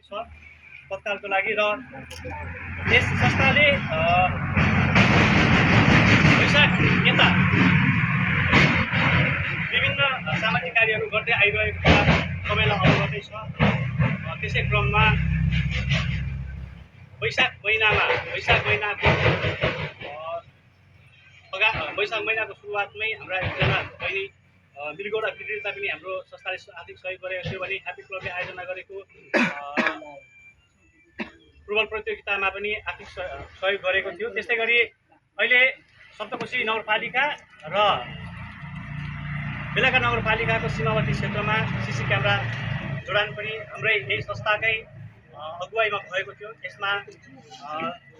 छ तत्कालको लागि। र यस संस्थाले वैशाख यता विभिन्न सामाजिक कार्यहरू गर्दै आइरहेको कुरा सबैलाई अवगतै छ। त्यसै क्रममा वैशाख महिनाको सुरुवातमै हाम्रा एकजना बहिनी मिर्गौडा कृतिता पनि हाम्रो संस्थाले आर्थिक सहयोग गरेको थियो भने ह्याप्पी क्लबले आयोजना गरेको फुटबल प्रतियोगितामा पनि आर्थिक सहयोग गरेको थियो। त्यस्तै गरी अहिले सप्तकोशी नगरपालिका र बेलाका नगरपालिकाको सीमावर्ती क्षेत्रमा सीसी क्यामेरा जोडान पनि हाम्रै यही संस्थाकै अगुवाईमा भएको थियो। यसमा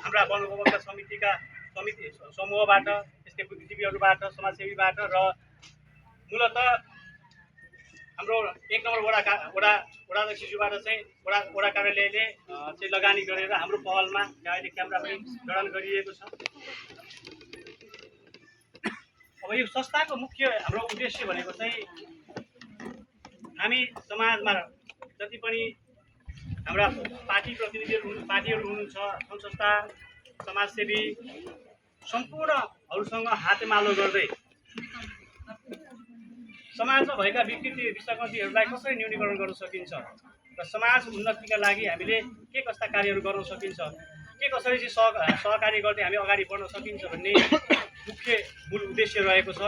हाम्रा वन उपभोक्ता समिति समूहबाट, त्यस्तै बुद्धिजीवीहरूबाट, समाजसेवीबाट र मूलत हाम्रो 1 नम्बर वडाध्यक्षज्यूबाट चाहिँ वडा कार्यालयले चाहिँ लगानी गरेर हाम्रो पहलमा अहिले क्यामेरा पनि जडान गरिएको छ। अब यो संस्थाको मुख्य हाम्रो उद्देश्य भनेको चाहिँ हामी समाजमा जति पनि हाम्रा पार्टीहरू हुनुहुन्छ, सङ्घ संस्था, समाजसेवी सम्पूर्णहरूसँग हातेमालो गर्दै समाजमा भएका विकृति विसङ्गतिहरूलाई कसरी न्यूनीकरण गर्न सकिन्छ र समाज उन्नतिका लागि हामीले के कस्ता कार्यहरू गर्न सकिन्छ, के कसरी चाहिँ सहकार्य गर्दै हामी अगाडि बढ्न सकिन्छ भन्ने मूल उद्देश्य रहेको छ।